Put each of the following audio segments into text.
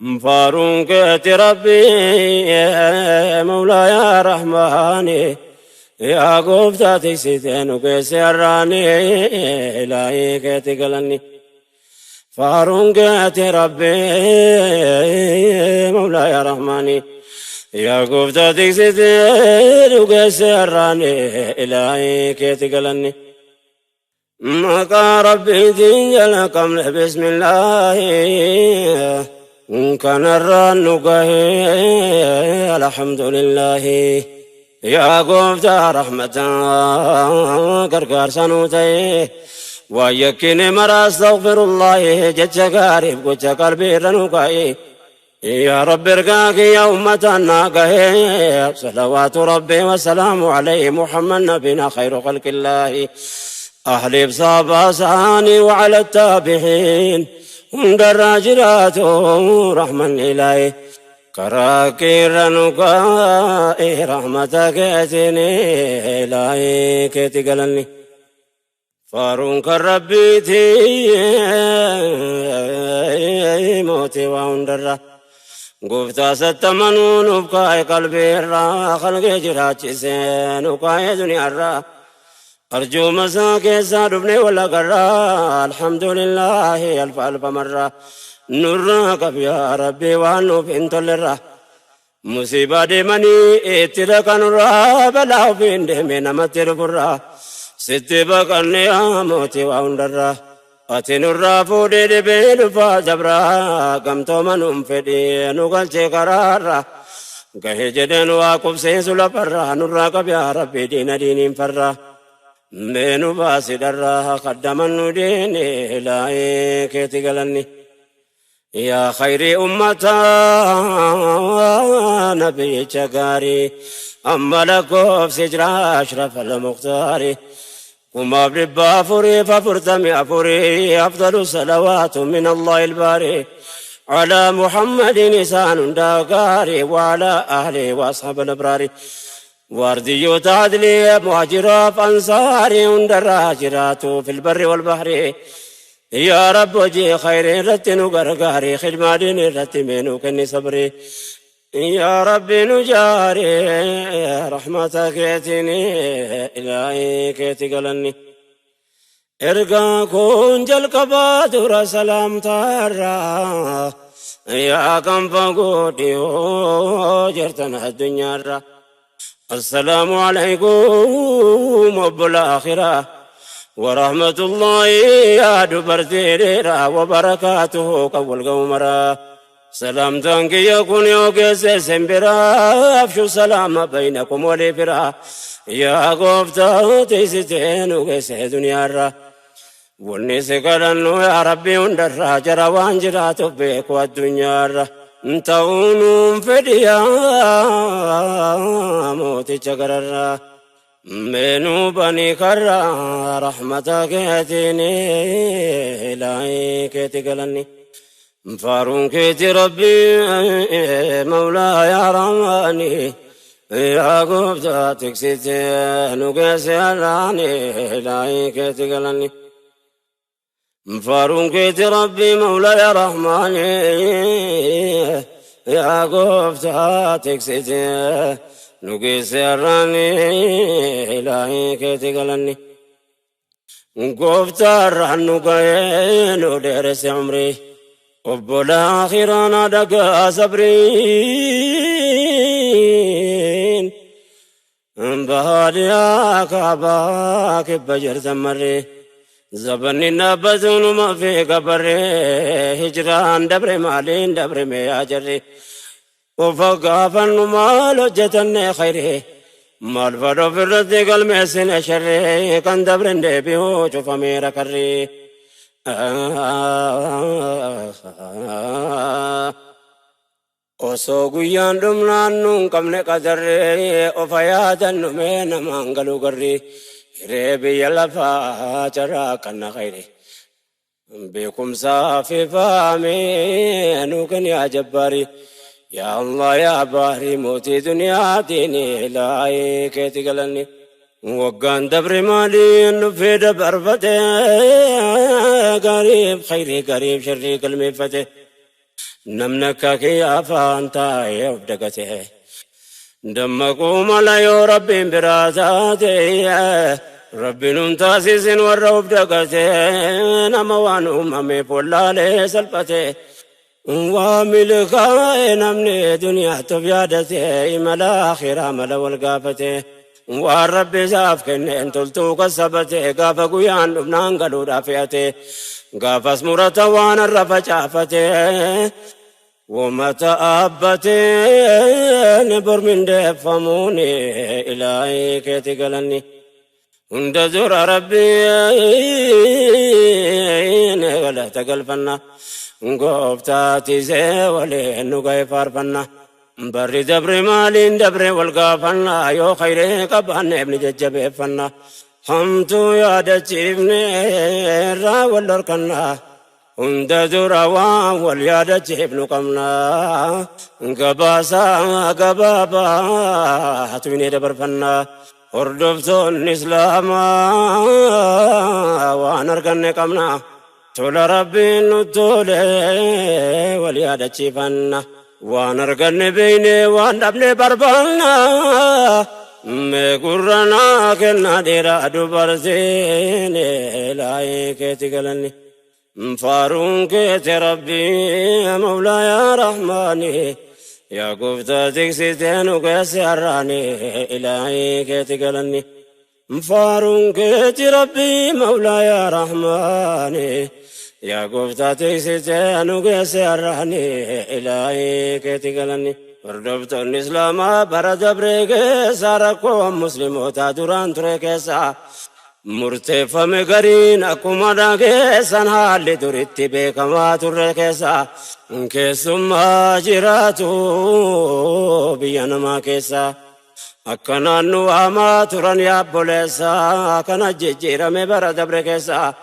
Faaruun keeti Rabbii Mawlaa yaa Rahmaani yaa gooftaa tiksitee nu geesse har'aani ilaahii keeti galanni. Faaruun keeti Rabbii Mawlaa yaa Rahmaani yaa gooftaa tiksitee nu geesse har'aani ilaahii keeti galanni. Maqaa Rabbiitiin jalqabne bismillaahi kanarraan nu gahee alhamdulillaahi. Yaa gooftaa rahmataa gargaarsa nuu ta'e waan yakkine mara astaghfirullaahi jecha gaariif gocha qalbii irra nu kaa'e. يا رب ارقاك يا أمتنا قهي صلوات ربي وسلام عليه محمد نبينا خير خلق الله أهل بصابة ساني وعلى التابعين هند الراجلات رحمة إلهي كراكي رنقائي رحمتك اتني إلهي كتقلني فارونك ربيتي موتي وهندره Gooftaa sattamanuu nuuf kaa'e qalbii irraa khalqee jiraachisee nu kaa'e duniyaarraa arjooma isaa keessaa dhufne wal agarraa alhamdulillaahi alfa alfa marraa nurraa qab yaa Rabbi waan nuuf hin tollerraa musiibaa deemanii itti dhaqanurraa balaa ofiin deeme namatti dhufurraa sitti baqanne yaa mootii waa hundarraa. Ati nurraa fuudhee dhibee dhufaa dabraa gamtooma nuun fedhii nu galchee karaarra gahee jedheen waa qubseensu lafarraa nurraa qabi yaa Rabbi diina diiniin farraa mee nu baasi dharraa qaddaman nu diini ilaahii keeti galanni. Yaa khayrii ummataa nabiyyicha gaarii amma lakkoofsi jira ashraf al-mukhtaari. كما بافوري ففرتمي أفوري أفضل الصلوات من الله الباري على محمد نسان داقاري وعلى أهله وأصحاب الأبرار واردي تعدلي مهاجرة أنصاري اندراجرات في البر والبحر يا رب وجي خير رتن غرغاري خدمة دين رتمين كني صبري يا رب نجاري رحمتك اتني إلهي كتقلني ارقا كون جلقبا در سلام تارا يا كم فقودي جرتنا الدنيا را السلام عليكم رب الآخرة ورحمة الله يا دبرتي وبركاته قول قومرا سلام تنك يكون يوكس سمبرا أفشو سلام بينكم ولفرا يا قفتا تيستين وكس دنيا را ونسكرن يا ربي وندرا جرى وانجرا تبيك والدنيا را انتونم فديا موتي شكرا منو بني كرا رحمتك اتني إلهي كتقلني فارون كيتي ربي مولاي يا رماني يا قبضة تكسيتي نقاسي الراني إلهي كتقلني فارون كيتي ربي مولاي يا رحماني يا قبضة تكسيتي نقاسي الراني إلهي كتقلني قبضة الرحن قينو درس عمري وبالآخرة دقا صبرين بهاديا كعباك بجر تمري زبني نبزون ما في قبري هجران دبر مالين دبر ميا جري وفقافن مال جتن خيري مال فرو فرد قلمي سن شري كان دبر دبيو شوف ميرا كري Osoo guyyaan dhumnaan nuun qabne qadarree ofa yaadannu mee namaan galuu garri hiree biyya lafaa carraa kanna khayri beekumsaa fi faamee nuu kenni yaa jabbaari yaa Allah yaa baari mootii duniyaatiin ilaahii keeti galanni. Waggaan dabre maaliin dhufee dabarfate gariif khayrii gariif sharrii galmeeffate. Namni akka kiyya afaan taa'ee of dagate. Dammaquu mala yoo Rabbiin biraa taate. Rabbiin nun taasisin warra of dagate. Nama waan uumameef wallaalee salphate. Waa milkaa'e namni duniyaatti of yaadate. Imala akhiraa mala wal gaafate. Waan Rabbi isaaf kenneen toltuu kassabate. Gaafa guyyaan dhufnaan galuudhaaf fe'ate. Gaafas murata waan irra facaafate. Wamata abbateen bormindeeffamuun ilaahii keeti galanni. Hunda dura Rabbiin galata galfanna. Gooftaatiisee waliin nu ga'e faarfanna. Barri dabre maaliin dabre wal gaafanna. Yoo khayree qabaanneef ni jajjabeeffanna. Hamtuu yaadachiifne irraa wal dhorkanna. Hunda dura waan wal yaadachiifnu qabna. Gabaasaa gabaabaa tuminee dabarfanna. Hordoftoonni Islaamaa waan arganne qabna. Tola Rabbiin nu tole wal yaadachiifanna. Waan arganne beeyne waan dhabne barbaanna. Mee gurra naa kennaa dhiiraa dubartiin ilaahii keeti galanni. Faaruun keeti Rabbii Mawlaa yaa Rahmaani. Yaa gooftaa tiksitee nu keessa har'aani ilaahii keeti galanni. Faaruun keeti Rabbii Mawlaa yaa Rahmaani. Yaa gooftaa tiksitee nu keessa har'aani ilaahii keeti galanni. Hordoftoonni Islaamaa bara dabree keessa rakkoo muslimootaa duraan ture keessa murteeffame gariin akkuma dhageessan haalli duritti beekamaa turre keessa keessummaa jiraatu biyya namaa keessa akka naannoo hamaa turan yaabboleessa kana jijjiirame bara dabre keessa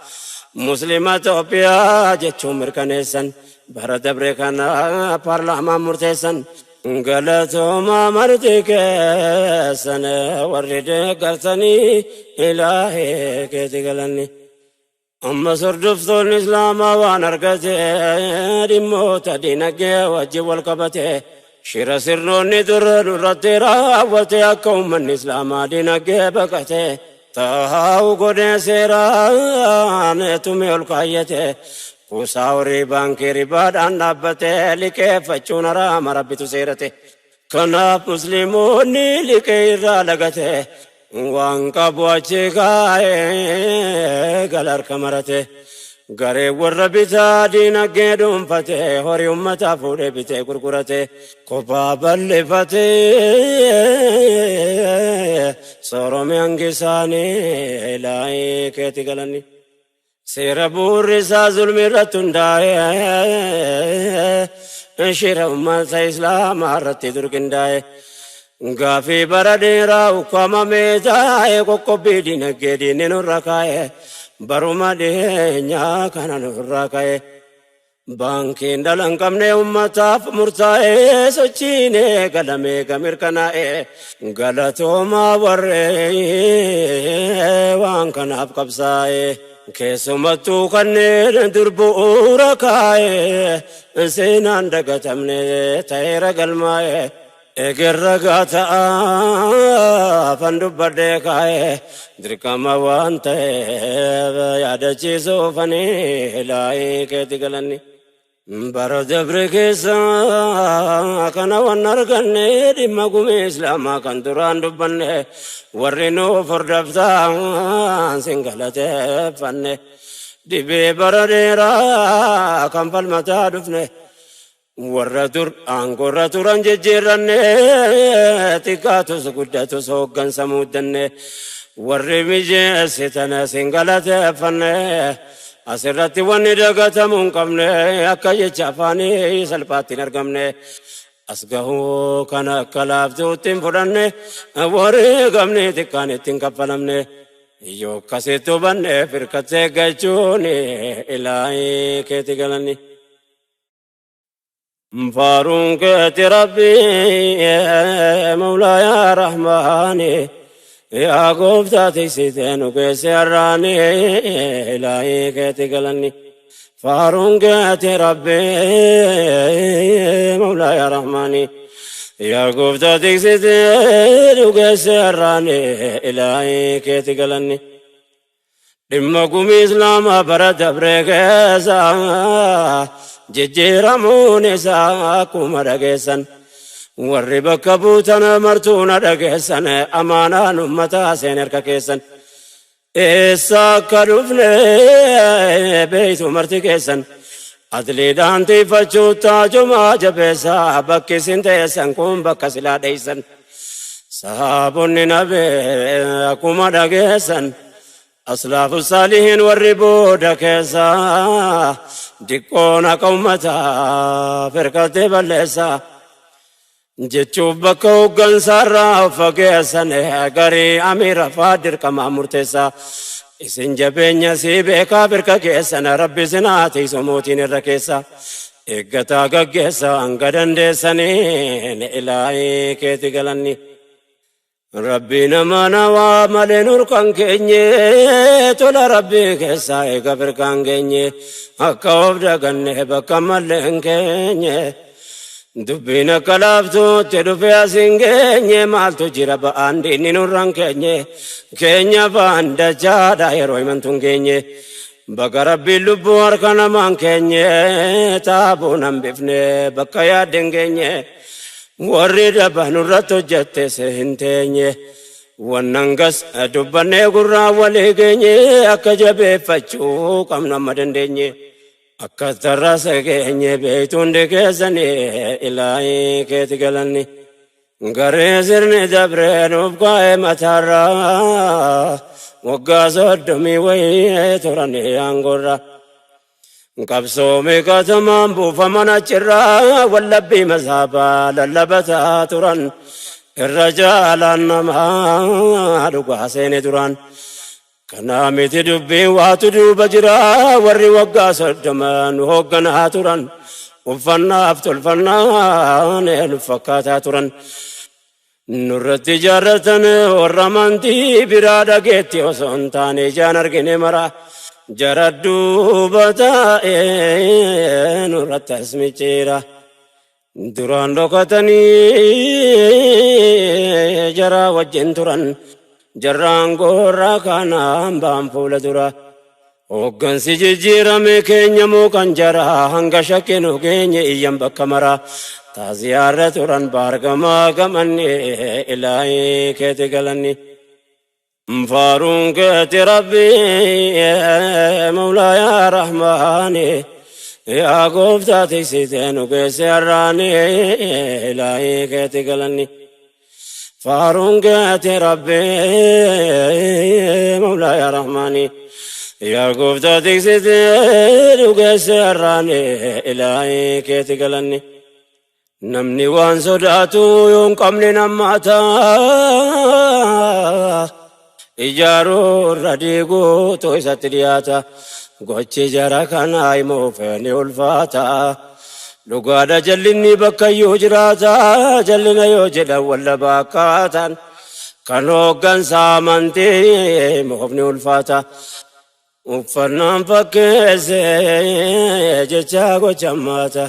muslima Itoophiyaa jechuun mirkaneessan bara dabre kana paarlaamaan murteessan. Galatooma marti keessan warri deeggartanii ilaahee keeti galanni. Ammas hordoftoonni Islaamaa waan argate dhimmoota dinagdee wajjin wal qabate shira sirnoonni dura nurratti raawwate akka uummanni Islaamaa dinagdee baqate taa'u godhee seeraan tumee ol kaayyate. Kuusaa horii baankii ribaadhaan dhaabbate liqeeffachuun haraama Rabbitu seerate. Kanaaf musliimoonni liqee irraa lagate waan qabu achi kaa'ee gala harka marate. Garee warra bitaa diinagdee dhuunfate horii uummataa fuudhee bitee gurgurate kophaa bal'ifate soorome hangisaanii ilaahii keeti galanni. Seera bu'uurri isaa zulmi irratti hundaa'e shira uummata Islaamaa irratti durqindaa'e. Gaafii bara dheeraa ukkaamamee taa'e qoqqobbii dinagdee diinni nurra kaa'e baruma dhiyeenyaa kana nurra kaa'e. Baankiin dhala hin qabne uummataaf murtaa'e sochiinee galamee gamirkanaa'e galatoomaa warree waan kanaaf qabsaa'e. Keessumattuu kanneen dur bu'uura kaa'e seenaan dagatamne ta'eera galmaa'e. Egerra gaata'aa fan dubbadhee kaa'e dirqama waan ta'eef yaadachiisuufanii ilaahii keeti galanni. Bara dabre keessa kana waan arganne dhimma gumii Islaamaa kan duraan dubbanne warri nuuf hordoftaan sin galateeffanne dhibee bara dheeraa kan falmataa dhufne warra dur aangoorra turan jijjiirranne xiqqaatus guddatus hooggansa muuddanne warri mijeessitan sin galateeffanne. Asirratti wanni dagatamuu hin qabne akka jecha afaanii salphaatti hin argamne. As gahuu kana akka laaftuutti hin fudhanne wareegamni xiqqaan itti hin kaffalamne. Yoo akkasitti hubanne firkattee eeggachuun ilaahii keeti galanni. Faaruun keeti Rabbii Mawlaa yaa Rahmaani. Yaa gooftaa tiksitee nu keessa har'aani ilaahii keeti galanni. Faaruun keeti Rabbi Mawlaaya Rahmaani. Yaa gooftaa tiksitee dhugeesse har'aani ilaahii keeti galanni. Dhimma gumii Islaamaa bara dabree keessa jijjiiramuun isaa akkuma dhageessan. Warri bakka buutan martuu na dhageessan, amaanaan ummataa seen harka keessan. Eessa akka dhufne beeytu marti keessan. Adliidhaan tiifachuu taajumaa jabeessaa, bakki isin teessan kun bakka silaa dheeysan. Sahaabonni nabee akkuma dhageessan. Aslaafu saalihiin warri booda keessa diqqoon akka ummataa firqattee balleessa. Jechuuf bakka hooggansaarraa of fageessan, garii amiira faa dirqamaa murteessa. Isin jabeenya sii beekaa birka keessan, Rabbi sinaa tiisu mootiin irra keessa. Eeggataa gaggeessa hanga dandeessaniin ilaahii keeti galanni. Rabbi nama nawaa malee nurkan keenye, tola Rabbii keessaa eega firkaan keenye, akka of daganne bakka mallee hin keenye. Dubbiin akka laaftuutti dhufe as hin geenye, maaltu jira ba'aan diinni nurran keenye, keenya ba'aan dachaadha yeroo himantu hin geenye. Bakka Rabbiin lubbuu harka namaan keenye, taabuun hambifne bakka yaadde hin geenye. Warri daba nurratti hojjettes hin teenye. Wannan gas dubbannee gurraa walii geenye, akka jabeeffachuu qabnu amma dandeenye. Akka tarraasa geenye beektu hundi keessanii ilaahii keeti galanni. Garee sirni dabree nuuf kaa'e mataarraa, waggaa 30 wayii turanii aangoorra. Qabsoo meeqatamaan buufaman achirraa, wallabbii mazaabaa lallabataa turan. Irra jaalaan namaa dhugaa seene duraan. Kanaa miti dubbiin, waatu duuba jira. Warri waggaa 30 nu hoogganaa turan, Uffannaaf tolfannaan nu fakkaataa turan. Nurratti ijaarratan warra amantii biraa, dhageetti osoo hin taane ijaan argine mara. Jara duuba taa'ee nurratti as micciira. Duraan dhokatanii jara wajjin turan. Jarraan goorraa kanaan ba'an fuula dura. Hooggansi jijjiirame keenya moo kan jara, hanga shakkinu geenye iyyan bakka mara. Taaziyaarra turan baargamaa gamanni ilaahii keeti galanni. Faaruun keeti Rabbi Mawlaayaa Rahmaani. Yaa gooftaa tiksitee nu geesse har'aani ilaahii keeti galanni. Faaruun keeti Rabbi Mawlaayaa Rahmaani. Yaa gooftaa tiksitee nu geesse har'aani ilaahii keeti galanni. Namni waan sodaatu yoo hin qabne nammaata. Ijaaruu irra diiguutu isatti dhiyaata. Gochi jara kanaa himuuf ni ulfaata. Dhugaadha, jallinni bakkayyuu jiraata. Jallina yoo jedhan wallabaa akkaataan. Kan hooggansa amantii himuuf ni ulfaata. Uffannaan fakkeessee jecha gocha maata.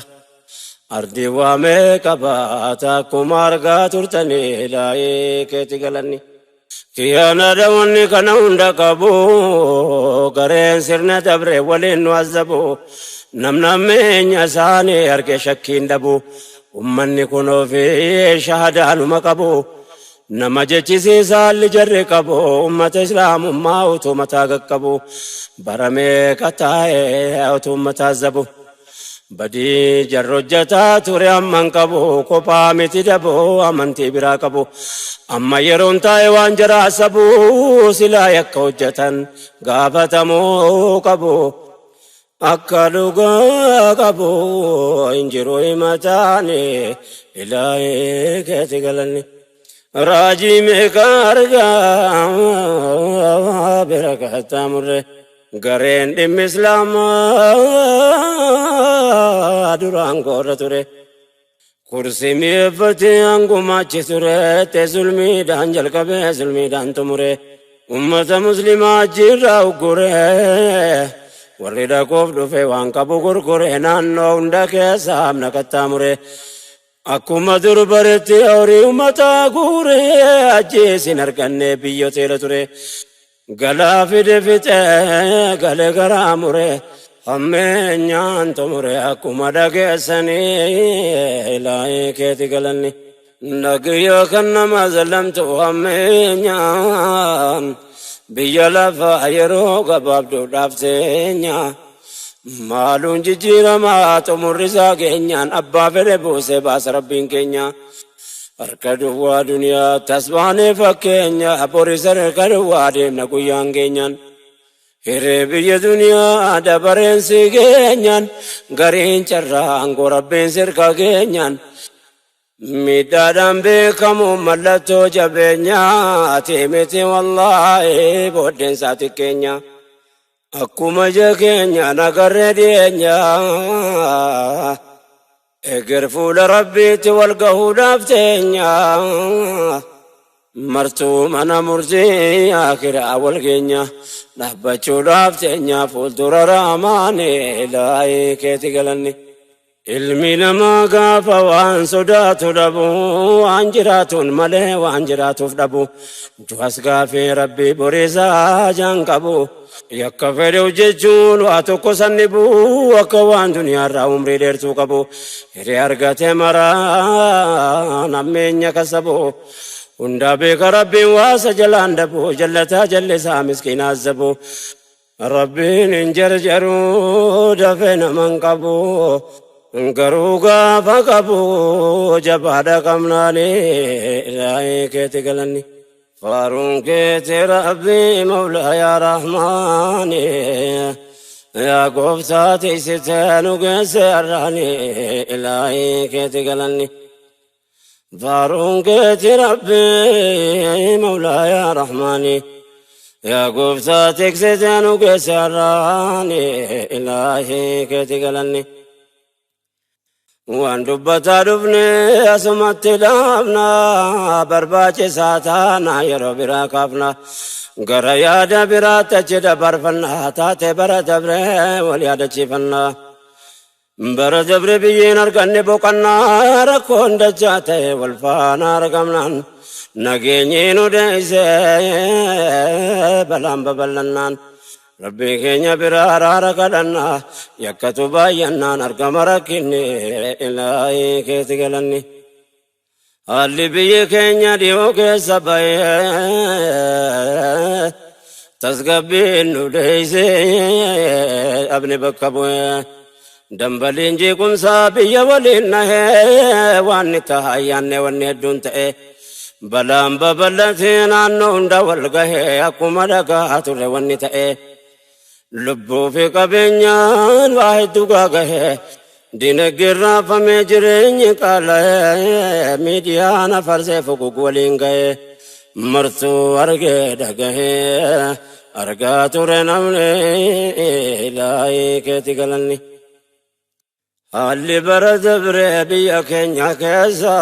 Ardii waamee qabaata akkuma argaa turtanii ilaahii keeti galanni. Kiyyaanaadha wanni kana hunda qabu, gareen sirna dabre waliin nu azabu. Namna meenya isaanii arge shakkiin dhabu. Ummanni kun ofii shahadaanuma qabu. Nama jechisiisaa jarri qabu, ummata Islaamummaa utuu mataa qaqqabu. Bara meeqa taa'ee utuu mataa zabu. Badii jarri hojjetaa ture amman qabu, kophaa miti dabu amantii biraa qabu. Amma yeroon taa'e waan jaraa sabu, silaa yakka hojjetan gaafatamuu qabu. Akka dhugaa qabu hin jiru himataani ilaahii keeti galanni. Raajii meeqa argaa bira qaxxaamurre, gareen dhimmi Islaamaa duraan goorra ture. Kursii mi'eeffatee hangumaachi ture, te zulmiidhaan jalqabee zulmiidhaan xumure. Ummata Muslimaa ajjiirraa uggure. Warri dhaquuf dhufe waan qabu gurgure naannoo hunda keessa amna qaxxaamure. Akkuma dur baretti horii uummataa guure ajjeesin arganne biyyoteela ture. Galaa fide fixee galee garaa mure. Hammeenyaan xumure akkuma dhageessanii ilaahii keeti galanni. Nagiyya kan nama zalamtu hammeenyaan biyya lafaa yeroo gabaabduudhaaf teenya. Maaluun jijjiiramaa xumurri isaa keenyaan abbaa fedhe buusee baasa rabbiin keenya. Harka duwwaa duniyaa tasbaanee fakkeenya boris harka duwwaa deemna guyyaan keenyaan. Hiree biyya duniyaa dabareen si keenyaan gariin carraa aangoo rabbiin sirka keenyaan. Miidhaadhaan beekamu mallattoo jabeenyaati miti wallaahi booddeen isaa xiqqeenya. Akkuma ija keenya nagarree dhiyeenya. Eger fuula rabbiitti wal gahuudhaaf teenya. Martuu mana murtii akiraa wal keenya. Dhaabbachuudhaaf teenya fuuldura raamaani ilaahii keeti galanni. Ilmi namaa gaafa waan sodaatu dhabu waan jiraatuun malee waan jiraatuuf dhabu. Du'as gaafii rabbii boriisaa jaan qabu. Yakka fedhe hojjechuun waa tokko sanni bu'u akka waan duniyaarraa umrii dheertuu qabu. Hiree argate maraa nammeenya kasabu. Hundaa beeka rabbiin waasa jalaan dabu jallataa jallisaa miskiinaa zabu. Rabbiin hin jarjaruu dafee naman qabu. Garuu gaafa qabu jabaadha qabnaani ilaahii keeti galanni. Faaruun keeti rabbii mawlaa yaa rahmaani. Yaa gooftaa tiksitee nu geesse har'aani ilaahii keeti galanni. Faaruun keeti rabbii mawlaa yaa rahmaani. Yaa gooftaa tiksitee nu geesse har'aani ilaahii keeti galanni. Waan dubbataa dhufne asumatti dhaabna barbaachisaa taana yeroo biraa kaafna. Gara yaada biraatti achi dabarfanna taate bara dabre wal yaadachiifanna. Bara dabre biyyeen arganne boqannaa rakkoon dachaa ta'e wal faana argamnaan nageenyi nu deessee balaan babal'annaan. Rabbii keenya biraa araara kadhannaa yakkatu baay'annaan argama rakkinni ilaahii keeti galanni. Haalli biyyi keenya dhiyoo keessa ba'ee tasgabbiin nu deessee abni bakka bu'ee. Dambaliin jeequmsaa biyya waliin nahee waan ni ta'a ayyaanne wanni hedduun ta'e. Balaan babal'atee naannoo hunda wal gahee akkuma dhagaa turre wanni ta'e. Lubbuu fi qabeenyaan waa hedduu gaagahee dinagdeen raafamee jireenyi qaala'ee miidiyaan afarsee fuguug waliin gahee martuu argee dhagahee argaa ture namni ilaahii keeti galanni. Haalli bara dabree biyya keenya keessa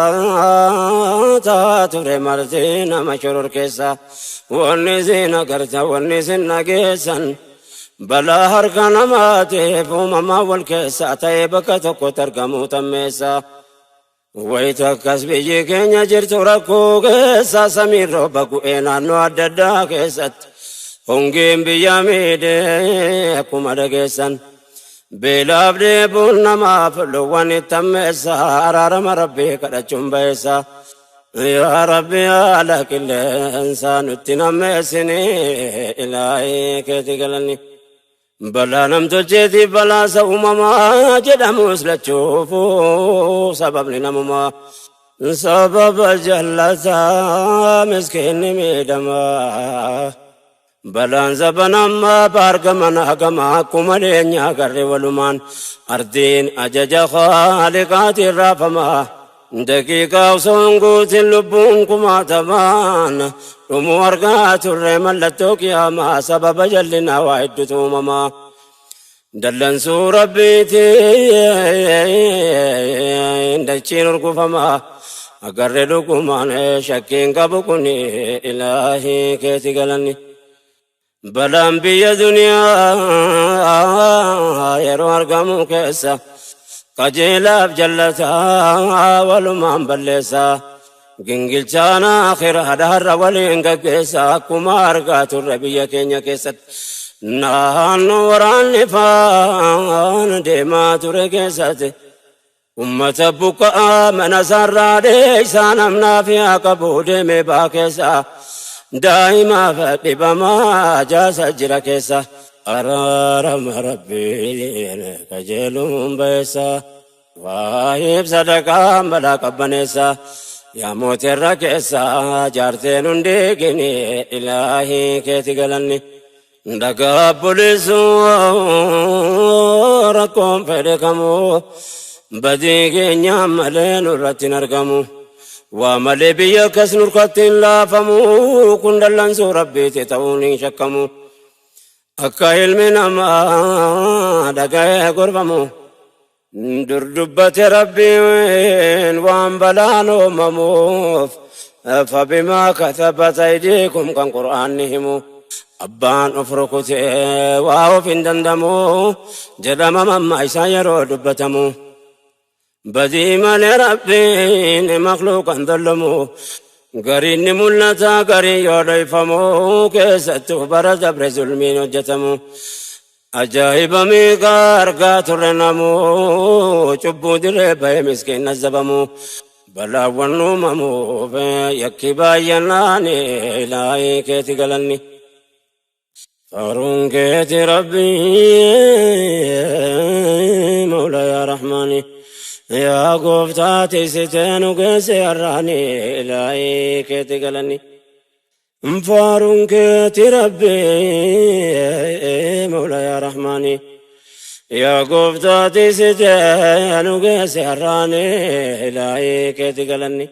taa ture marti nama shoror keessa. Wanni isin agarta wanni isin dhageessan balaa harka namaatiif uumamaa wal keessa ta'ee bakka tokkotti argamuu tammeessa. Wayita akkas biyyi keenya jirtu rakkoo keessa samiin rooba gu'ee naannoo adda addaa keessatti hongeen biyya miidhee akkuma dhageessan. Beelaaf dheebuun namaaf loowwan itti ammeessa araarama rabbii kadhachuun ba'eessa. Yaa Rabbi haala qilleensaa nutti nammeessini ilaahii keeti galanni. Balaa namtolcheetiif balaasa uumamaa jedhamus lachuufu sababni namumaa. Sababa jallataa miskiinni miidhamaa. Balaan zabanammaa baargaman hagama akkuma leenyaa garri walumaan ardiin ajaja khaaliqaatiin raafamaa. Daqiiqaa osoo hin guutin lubbuun kumaatamaan dhumuu argaa turre mallattoo qiyaamaa sababa jallinaa waa hedduutu uumamaa. Dallansuu rabbiitiin dachiin urgufamaa. Agarre dhugumaan shakkiin qabu kun ilaahii keeti galanni. Balaan biyya duniyaa yeroo argamu keessa qajeelaaf jallataa walumaan balleessa. Gingilchaan akhiraadha har'a waliin gaggeessa akkuma argaa turre biyya keenya keessatti. Naannoo waraanni faan deemaa ture keessatti. Ummata buqqa'aa mana isaarraa dheessaa namnaaf yaa qabu deemee baa keessa. Daa'imaaf dhibamaa jaasa jira keessa. Araarama Rabbiin qajeeluun ba'eessa. Waa'eef sadaqaan balaa qabbaneessa. Yaa mootirra keessa jaarteen hundi gini ilaahii keeti galanni. Dhagaa bulisuu rakkoon fedhe kamuu badii keenyaa malee nurratti hin argamu. Waa malee biyya akkas nurkatti hin laafamu kun dallansuu Rabbiiti ta'uun hin shakkamu. Akka ilmi namaa dhaga'ee gorfamu. Dur dubbate Rabbiin waan balaan uumamuuf fabimaa katabat aydiikum kan Qur'aanni himu. Abbaan of rukutee waa of hin dandamu jedhama mamma isaa yeroo dubbatamu. Badii malee Rabbiin makluuqan dollamu. Gariin ni mul'ata gariin yoo dhoyfamu keessattuu bara dabre zulmiin hojjetamu. Ajaa'iba meeqa argaa turre namuu cubbuu dirree bahee miskiin azabamu. Balaawwan uumamuuf yakki baay'annaan ilaahii keeti galanni. Faaruun keeti Rabbii Mawla yaa Rahmaani. Yaa gooftaa tiksitee nu geesse har'aani ilaahii keeti galanni. Faaruun keeti Rabbii Mawla yaa Rahmaani. Yaa gooftaa tiksitee nu geesse har'aani ilaahii keeti galanni.